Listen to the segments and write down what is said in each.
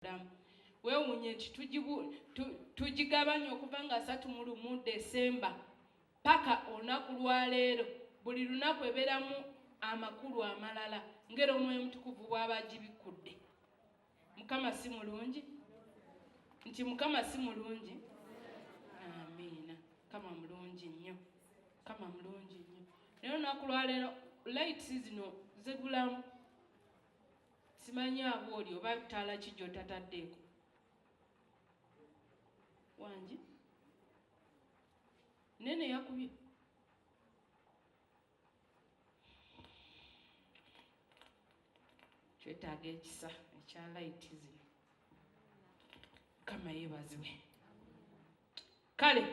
Bulamu. Weewuunye nti tugigabanya okuva nga 31 Desemba paka olunaku lwa leero. Buli lunaku ebeeramu amakulu amalala ng'era Omwoyo Omutukuvu bw'aba agibikkudde. Mukama si mulungi? Nti Mukama si mulungi? Amiina. Mukama mulungi nnyo. Mukama mulungi nnyo. Naye olunaku lwa leero lights zino zibulamu. Simanyi abooli oba ttaala ki gy'otataddeeko. Wangi? Nene yakubye. Twetaaga ekisa ekya layiti zino. Mukama yeebazibwe. Kale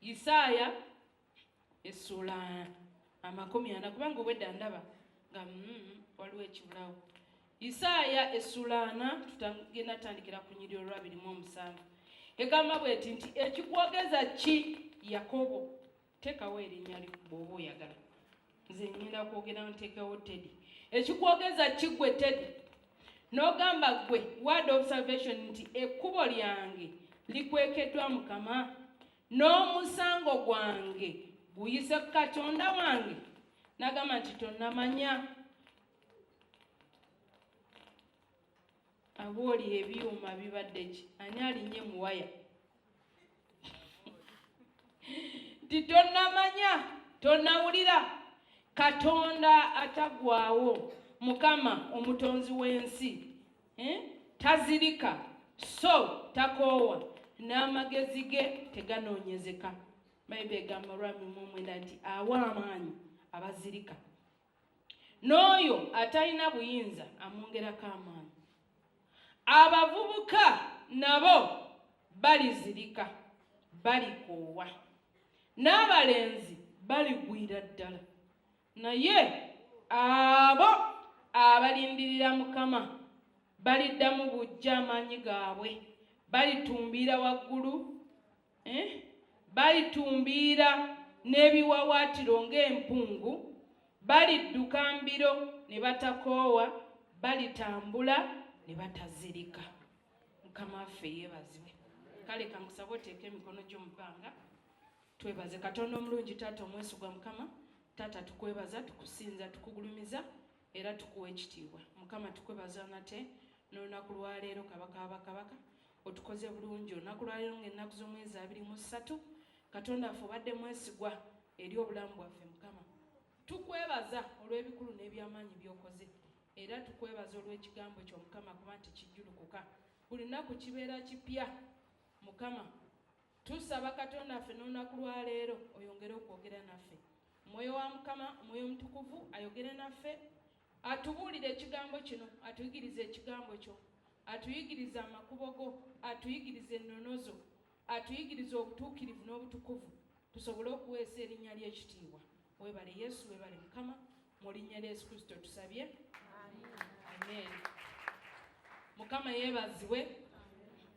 Isaaya essuula 40, kubanga obwedda ndaba nga waliwo ekibulawo. Isaaya essuula 40, tutagenda tutandikira ku nyiri olwabiri mu omusanvu. Egamba bweti nti ekikwogeza ki Yakobo? Teekawo erinnya lyo bw'oba oyagala. Nze ngenda kwogera nteekewo Teddy. Ekikwogeza ki ggwe Teddy? N'ogamba ggwe Word of Salvation nti ekkubo lyange likwekeddwa Mukama, n'omusango gwange guyise ku Katonda wange. N'agamba nti tonnamanya. Abooli ebyuma bibadde ki? Ani alinnye mu waya? Nti tonnamanya, tonnawulira Katonda ataggwaawo, Mukama omutonzi w'ensi, eh? Tazirika so takoowa, n'amagezi ge teganoonyezeka. Bayibuli egamba olwami mu omwenda nti awa amaanyi abazirika, n'oyo atalina buyinza amwongerako amaanyi. Abavubuka nabo balizirika, balikoowa, n'abalenzi baligwira ddala, naye abo abalindirira Mukama baliddamu buggya amaanyi gaabwe, balitumbiira waggulu, eh? Balitumbiira n'ebiwawaatiro ng'empungu, balidduka mbiro ne batakoowa, balitambula ne batazirika. Mukama waffe yeebazibwe. Kale kankusaba oteeke emikono gyo mu bbanga, twebaze Katonda omulungi, Taata omwesigwa. Mukama Taata, tukwebaza, tukusinza, tukugulumiza era tukuwa ekitiibwa. Mukama, tukwebaza nate n'olunaku lwaleero. Kabaka wabakabaka, otukoze bulungi olunaku lwaleero ng'ennaku z'omwezi 23. Katonda waffe, obadde mwesigwa eri obulamu bwaffe. Mukama, tukwebaza olw'ebikulu n'ebyamaanyi by'okoze, era tukwebaza olw'ekigambo kyo, Mukama, kuba nti kijjulukuka buli lunaku, kibeera kipya. Mukama, tusaba, Katonda waffe, n'olunaku lwaleero oyongere okwogera naffe. Omwoyo wa Mukama, Omwoyo Omutukuvu, ayogere naffe, atubuulire ekigambo kino, atuyigirize ekigambo kyo, atuyigirize amakubo go, atuyigirize ennono zo, atuyigirize obutuukirivu n'obutukuvu, tusobole okuweesa erinnya ly'ekitiibwa. Weebale Yesu, weebale Mukama. Mu linnya lya Yesu Kristo tusabye, amen. Mukama yeebazibwe.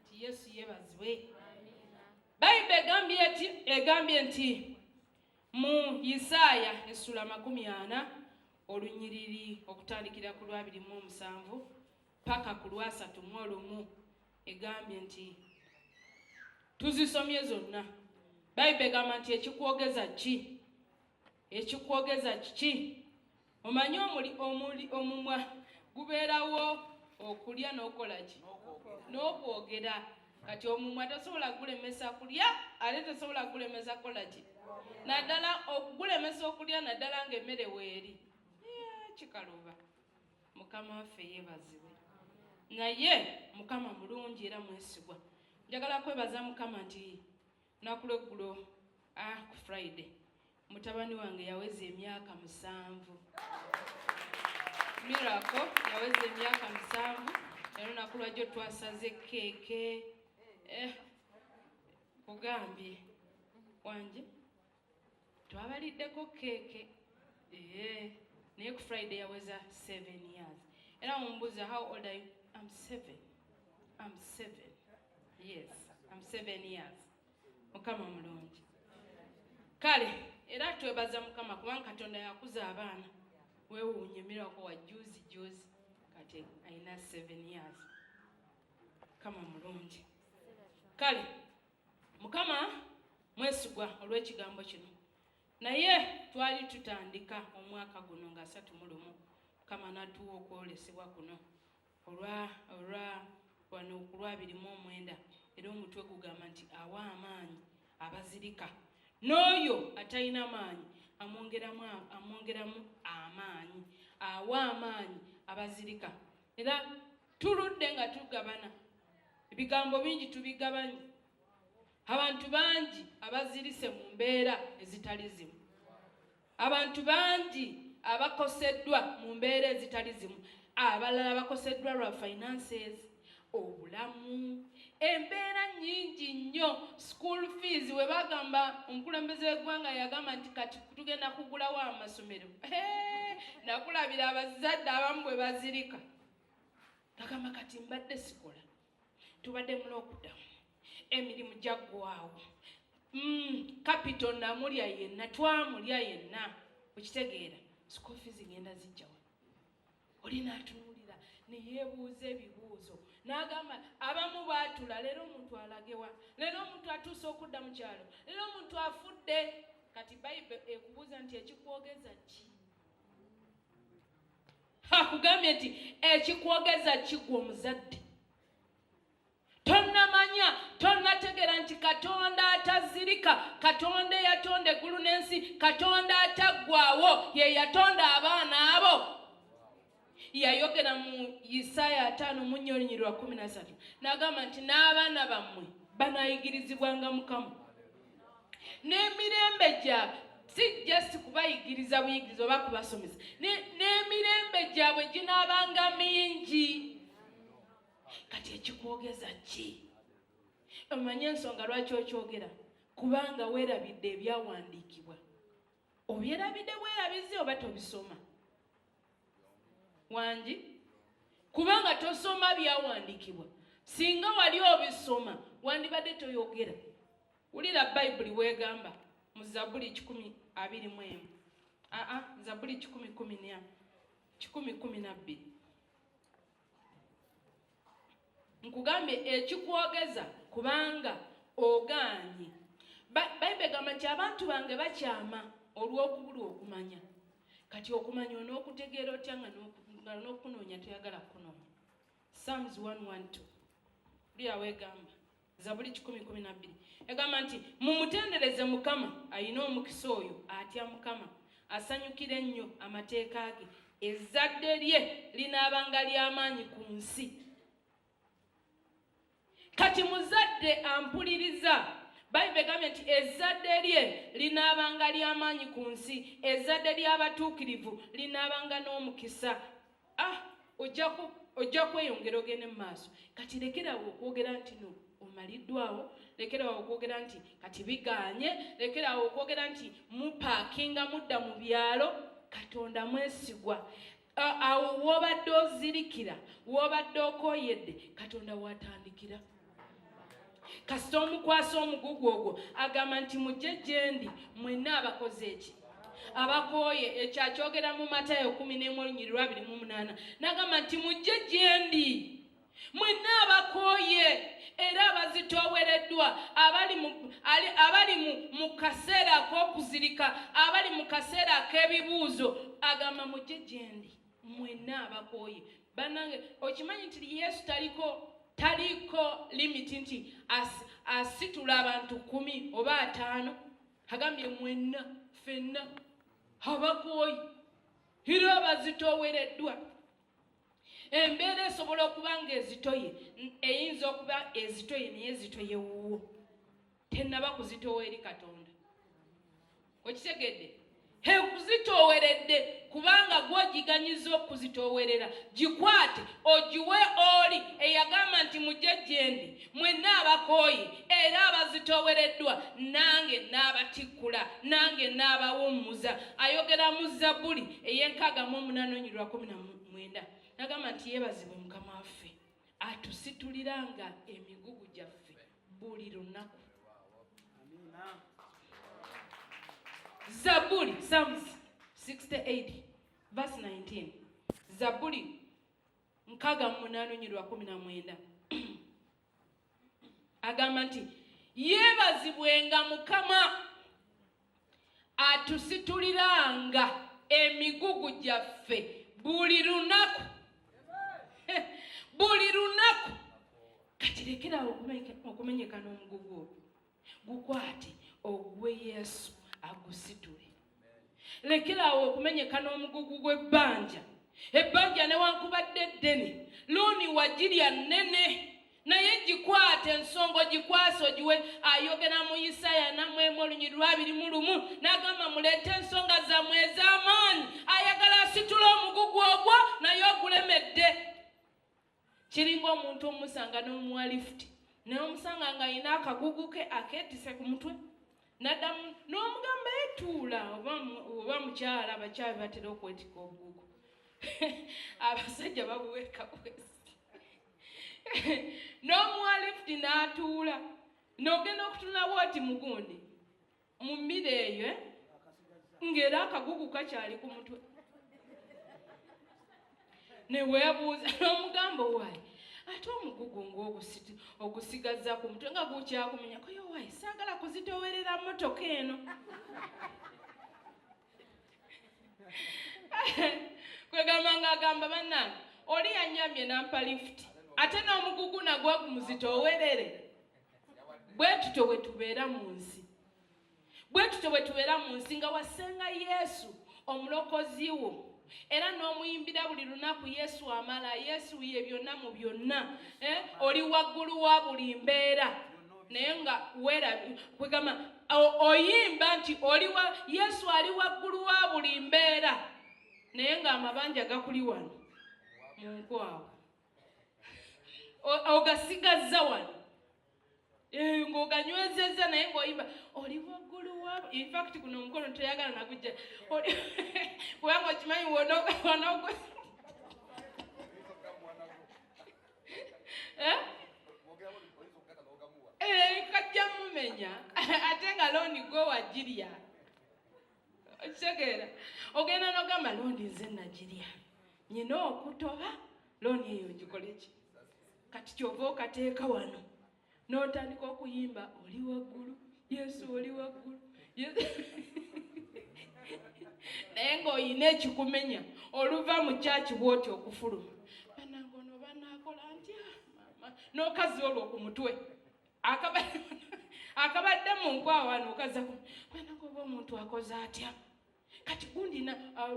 Nti Yesu yeebazibwe. Bayibuli egambye nti mu Isaaya essula 40, olunyiriri okutandikira ku lwa 27 paka ku lwa 31, egambye nti tuzisomye zonna. Bayibuli egamba nti ekikwogeza ki? Ekikwogeza kiki? Omanyi omuli omumwa gubeerawo okulya n'okola ki? N'okwogera. Kati omumwa tosobola kugulemesa kulya, ate tosobola kugulemesa kukola ki? Naddala okugulemesa okulya, naddala ng'emmere weeri, kikaluba. Mukama waffe yeebazibwe. Naye Mukama mulungi era mwesigwa. Njagala kwebaza Mukama nti lunaku lweggulo, ku Friday, mutabani wange yaweza emyaka 7. Miracle yaweza emyaka 7, era olunaku lwajjo twasaze keeke. Kugambye wanje twabaliddeko keeke, naye ku Friday yaweza 7 years. Era mumbuuza, "How old are you?" I'm 7. I'm 7. Yes, I'm 7 years. Mukama mulungi. Kale era twebaza Mukama kubanga Katonda yakuza abaana. Weewuunye, Miracle wa juzi juzi kati alina 7 years. Kale Mukama mwesigwa olw'ekigambo kino. Naye twali tutandika omwaka guno nga 31, Mukama n'atuwa okwolesebwa kuno olwa olwa wano ku lwa 29, era omutwe gugamba nti awa amaanyi abazirika, n'oyo atalina maanyi amwongeramu amaanyi. Awa amaanyi abazirika. Era tuludde nga tugabana ebigambo bingi, tubigabanye. Abantu bangi abazirise mu mbeera ezitali zimu, abantu bangi abakoseddwa mu mbeera ezitali zimu. Abalala bakoseddwa lwa finances, obulamu, embeera nnyingi nnyo, school fees. We bagamba omukulembeze w'eggwanga yagamba nti kati tugenda kugulawo amasomero, nakulabira abazadde abamu bwe bazirika. Agamba kati mbadde sikola, tubadde mu lockdown, emirimu gyaggwawo, capital namulya yenna, twamulya yenna. Okitegeera? School fees ngenda zijjawa? Oli n'atunuulira neyeebuuza ebibuuzo n'agamba abamu baatula. Leero omuntu alagewa? Leero omuntu atuuse okudda mu kyalo? Leero omuntu afudde? Kati Bayibuli ekubuuza nti ekikwogeza ki? Akugambye nti ekikwogeza kigwa omuzadde tonnamanya, tonnategeera nti Katonda atazirika, Katonda eyatonda eggulu n'ensi, Katonda ataggwawo, ye yatonda abaana abo. Yayogera mu Isaaya 54:13 n'agamba nti n'abaana bammwe banaayigirizibwanga Mukama n'emirembe gyabwe. Si just kubayigiriza buyigiriza oba kubasomesa, n'emirembe gyabwe ginaabanga mingi. Kati ekikwogeza ki? Omanye ensonga lwaki okyogera? Kubanga weerabidde ebyawandiikibwa. Obyerabidde bwerabizi oba tobisoma wangi? Kubanga tosoma byawandiikibwa. Singa wali obisoma, wandibadde toyogera. Wulira Bayibuli weegamba mu Zabuli 121, aa, Zabuli 112. Nkugambye ekikwogeza kubanga ogaanye. Bayibuli egamba nti abantu bange bakyama olw'okubulwa okumanya. Kati okumanya onookutegeera otya nga n'okunoonya toyagala kukunoonya? Psalms 112 lya weegamba, Zabuli 112 egamba nti mumutendereze Mukama. Ayina omukisa oyo atya Mukama, asanyukira ennyo amateeka ge. Ezzadde lye linaabanga ly'amaanyi ku nsi. Kati muzadde ampuliriza, Bayibuli egambye nti ezzadde lye linaabanga ly'amaanyi ku nsi, ezzadde ly'abatuukirivu linaabanga n'omukisa. Ah, ojja kweyongera ogende mu maaso. Kati lekerawo okwogera nti no omaliddwawo, lekerawo okwogera nti kati biganye, lekerawo okwogera nti mupaakinga mudda mu byalo. Katonda mwesigwa. Awo w'obadde ozirikira, w'obadde okooyedde, Katonda w'atandikira. Kasita omukwasa omugugu ogwo, agamba nti mujje gye ndi mwenna abakoze eki, abakooye. Ekyo akyogera mu Matayo 11:28, n'agamba nti mujje gye ndi mwenna abakooye era abazitoowereddwa, abali mu kaseera ak'okuzirika, abali mu kaseera ak'ebibuuzo. Agamba mujje gye ndi mwenna abakooye. Bannange, okimanyi nti Yesu taliko limit nti asitula abantu 10 oba 50? Agambye mwenna, ffenna abakooye era abazitoowereddwa. Embeera esobola okuba nga ezitoye, eyinza okuba ezitoye, naye ezitoye wuwo, tennaba kuzitowa eri Katonda. Okitegedde? Ekuzitooweredde kubanga gwogiganyiza okuzitoowerera. Gikwate ogiwe oli eyagamba nti mujje gyendi mwenna abakooye era abazitoowereddwa, nange n'abatikkula, nange n'abawummuza. Ayogera mu Zabbuli ey'e68:19, nagamba nti yeebazibwe Mukama waffe atusituliranga emigugu gyaffe buli lunaku. Zabuli, Psalms 68 verse 19, Zabuli 68:19. Agamba nti yeebazibwenga Mukama atusituliranga emigugu gyaffe buli lunaku, buli lunaku. Kati lekerawo okumenyeka n'omugugu ogwo, gukwate ogwe Yesu agusitule. Lekerawo okumenyeka n'omugugu gw'ebbanja. Ebbanja newankubadde eddene, looni wagirya nnene, naye gikwate ensonga ogikwase ogiwe. Ayogera mu Isaaya namwemu olunyiriri lwa 21 n'agamba muleete ensonga zammwe ez'amaanyi. Ayagala asitule omugugu ogwo naye ogulemedde. Kiringa omuntu omusanga n'omuwa lifuti, naye omusanga ng'alina akagugu ke akeetise ku mutwe, naddamu n'omugamba etuula, oba mukyala. Abakyala batera okwetika obugugu, abasajja babuweeka bwesi. N'omuwa lifuti n'atuula, n'ogenda okutunulawo oti mugundi mu mmere eyo ng'era akagugu kakyali ku mutwe, neweebuuza n'omugamba owaayi, ate omugugu ng'ogusigazza ku mutwe nga gukyakumenya koyo, owaayi saagala kuzitowerera mmotoka eno. Kwegamba ng'agamba bannange oli yanyambye nampa lifuti, ate n'omugugu nagwo gumuzitoowerere. Bwe tutyo bwe tubeera mu nsi, bwe tutyo bwe tubeera mu nsi nga wasenga Yesu omulokozi wo, era n'omuyimbira buli lunaku, Yesu amala, Yesu ye byonna mu byonna, oli waggulu wa buli mbeera, naye nga kwegamba oyimba nti oliwa Yesu ali waggulu wa buli mbeera, naye ng'amabanja gakuli wano mu nkwawa, ogasigazza wano ng'oganywezezza, naye ng'oyimba oli waggulu wa. Infact guno omukono toyagala nagujja kubanga okimanyi wonogo. Kajja mumenya, ate nga looni gwe wagirya. Okitegeera? Ogenda n'ogamba looni nze nagirya, nyina okutoba looni eyo ngikoleki? Kati kyova okateeka wano n'otandika okuyimba oli waggulu, Yesu oli waggulu, naye ng'olina ekikumenya. Oluva mu kyaki bwoti okufuluma, banange ono banaakola ntya mama, n'okazi olwo ku mutwe akabadde mu nkwawa n'okaza, banange oba omuntu akoze atya kati gundi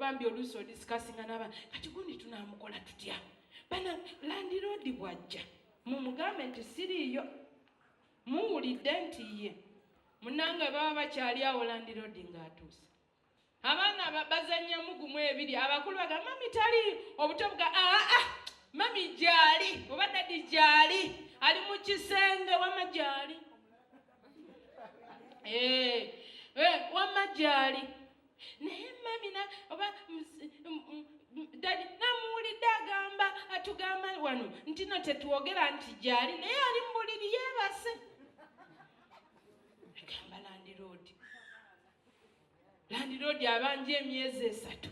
bambi. Oluusi odiscussinga n'aba kati gundi tunaamukola tutya? Bana landlord bw'ajja mumugambe nti siriiyo, muwulidde nti ye munange baba bakyali awo, landlord ng'atuuse, abaana bazannyamu gumu ebiri, abakulu baga mummy tali, obuto buga aa mummy gyali oba daddy gyali, ali mu kisenge, wama gyali, wama gyali, naye mummy oba daddy namuwulidde agamba atugamba wano nti no tetwogera nti gyali, naye ali mu buliri yeebase. Agamba landlord, landlord abanja emyezi 3.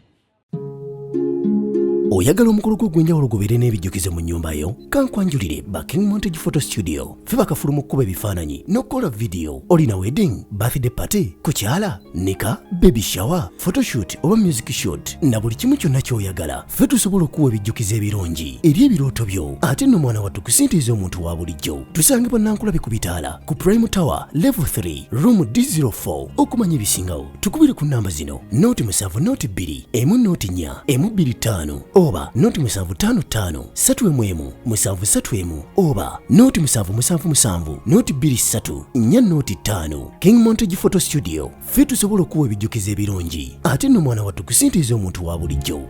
Oyagala omukolo gwo ogw'enjawulo gubeere n'ebijjukizo mu nnyumba yo? Kankwanjulire ba King Montage Photo Studio. Ffe bakafulu mu kkuba ebifaananyi n'okukola vidiyo. Olina wedding, birthday party, kukyala, nika, baby shower, photoshoot oba music shoot, na buli kimu kyonna ky'oyagala, ffe tusobola okuwa ebijjukizo ebirungi eri ebirooto byo. Ate nno mwana wattu, ku ssente ez'omuntu wa bulijjo. Tusangibwa Nankulabi ku bitaala ku Prime Tower level 3 room D04. Okumanya ebisingawo tukubire ku namba zino: 0 7 0 2 1 0 4 1 2 5 oba 0 7 5 5 3 1 1 7 3 1 oba 0 7 7 7 0 2 3 4 0 5. King Montage Photo Studio, ffe tusobola okuwa ebijjukizo ebirungi, ate nno mwana wattu, ku ssente ez'omuntu wa bulijjo.